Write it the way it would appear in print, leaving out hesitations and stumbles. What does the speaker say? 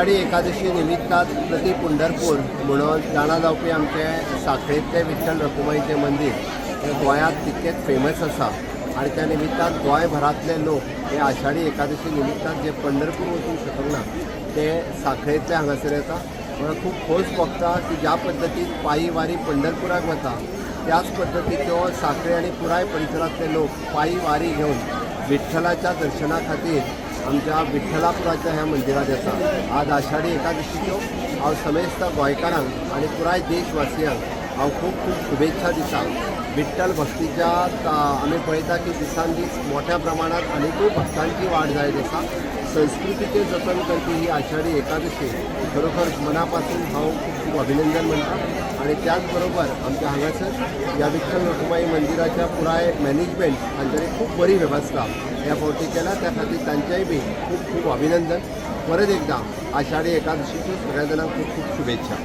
आषाढी एकादशी निमित्तान प्रति पंढरपूर म्हणून जाणा जावपी आमचें साखळेंतलें विठ्ठल रखुमाईचें मंदीर हें गोंयांत तितकेंच फेमस आसा आनी त्या निमित्तान गोंयभरांतले लोक हे आषाढी एकादशी निमित्तान जे पंढरपूर वचूंक शकना ते साखळेंतले हांगासर येता. म्हाका खूब खोस भोगता की ज्या पद्दतीन पायी वारी पंढरपुराक वता, त्याच पद्दतीच्यो साखळे आनी पुराय परिसरांतले लोक पायी वारी घेवन विठ्ठलाच्या दर्शना खातीर आमच्या विठ्ठलापुराच्या ह्या मंदिरात येता. आज आषाढी एकादशीच्यो हांव समेस्त गोंयकारांक आनी पुराय देशवासियांक हांव खूब खूब शुभेच्छा दिता. विठ्ठल भक्तीच्या आमी पळयता की दिसान दीस मोठ्या प्रमाणात आनिकूय भक्तांची वाड जायत आसा. संस्कृतीचें जतन करपी ही आषाढी एकादशी, खरोखर मना पासून हांव खूब खूब अभिनंदन म्हणटा आनी त्याच बरोबर आमच्या हांगासर ह्या विठ्ठल रखुमाई मंदिराच्या पुराय मॅनेजमेंट हांच्यानी खूब बरी वेवस्था ह्या फावटी केल्या. त्या खातीर तांचेय बी खूब खूब अभिनंदन. परत एकदा आषाढी एकादशीच्यो सगळ्या जाणांक खूब खूब शुभेच्छा.